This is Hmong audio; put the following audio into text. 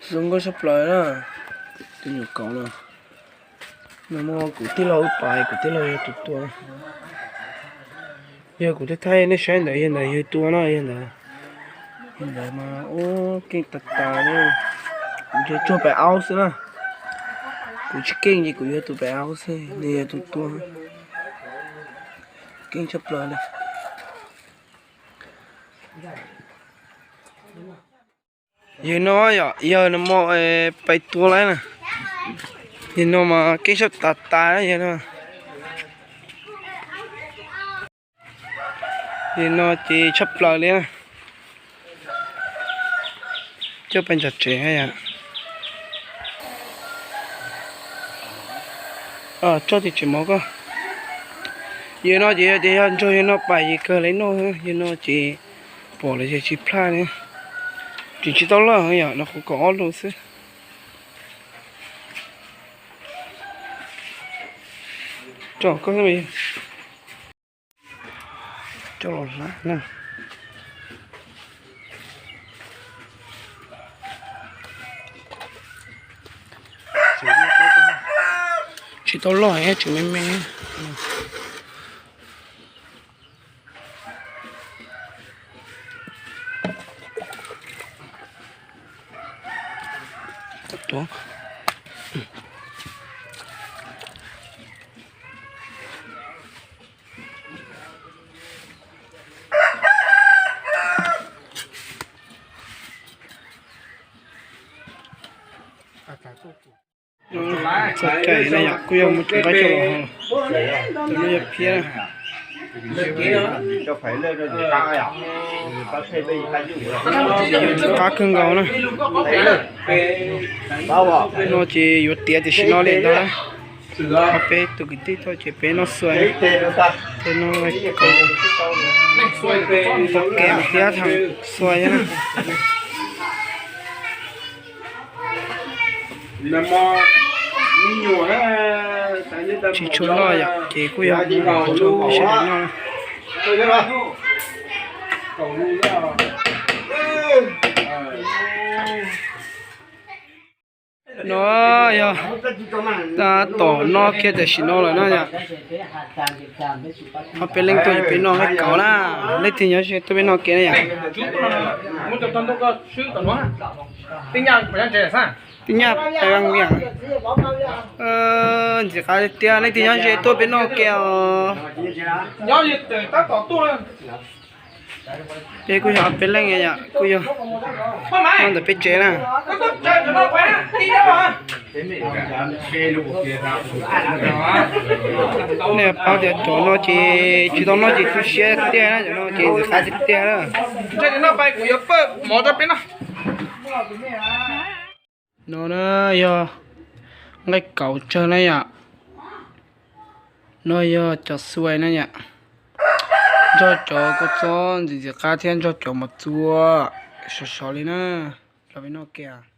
Zoo nkauj tshaj plaws na, tus nyuam kaus no. Nag hmo kuv tij laug wb pais, kuv tij laug yog tus tua. Yog kuv thiaj thaij nej saib ntawd, yog ntawd yog tua na, yog ntawd. Yog ntawd mas ub, keej tas tas li. Kuv tsuag pais aub xwb na. Kuv tsis keej ces kuv yuav tus pais aub xwb, nws yog tus tua. Keej tshaj plaws li. Yawg no yom, yawg no mas pais tua lawm na. Yawg no mas keej tshaj tas tas yawg no. Yawg no ces tshaj plaws li na. Coj pais ntsa tsev yom. Tso tim tsev mov koj. Yawg no ces yog tias yog nrog yawg no pais ces kawg li noj, yawg no ces pom lawm ces tsis plaj li. Tseem tsis tau loj yom, no qhuv kaum ob lus xwb. Tso koj, tso los hlab na. Tsis tau loj, tseem me me. Txog caij no yom, kuj yog mus tseem qab coj los haus. Tus no yog phiab na. Qab kawg nkaus na. No ces yuav tiav tiam sis no li ntag. Ho peb tus kwv tij tuaj ces peb noj xuav, peb noj kaus, tau kev thiab thaum xuav na. Tsis tshua loj yom, ces kuj yog sawv daws noj. No yog tab tom noj kiag tam sim no lawm na yom. Ho peb leej tuaj ces peb noj nqaij kaus na. Leej twg nyob ze tuaj peb noj kiag na yom. Tij Nyaj pais vaj nkuv yam. Ntxim qab tiag tiag, leej twg nyob ze tuaj peb noj kiag os. Peb kuj yog peb leej yom, kuj yog noj ntawm peb tsev na. Nej paub tias cov no ces tsis tau noj ces tu siab tiag na, cov no ces ntxim qab tiag tiag na. No na yog nqaij kaus tsawg na yom. No yog cov xuav na yom. Nrog cov kua txob ntxim ntxim qab thiab nrog cov mov txua sov sov li na. Los peb noj kiag.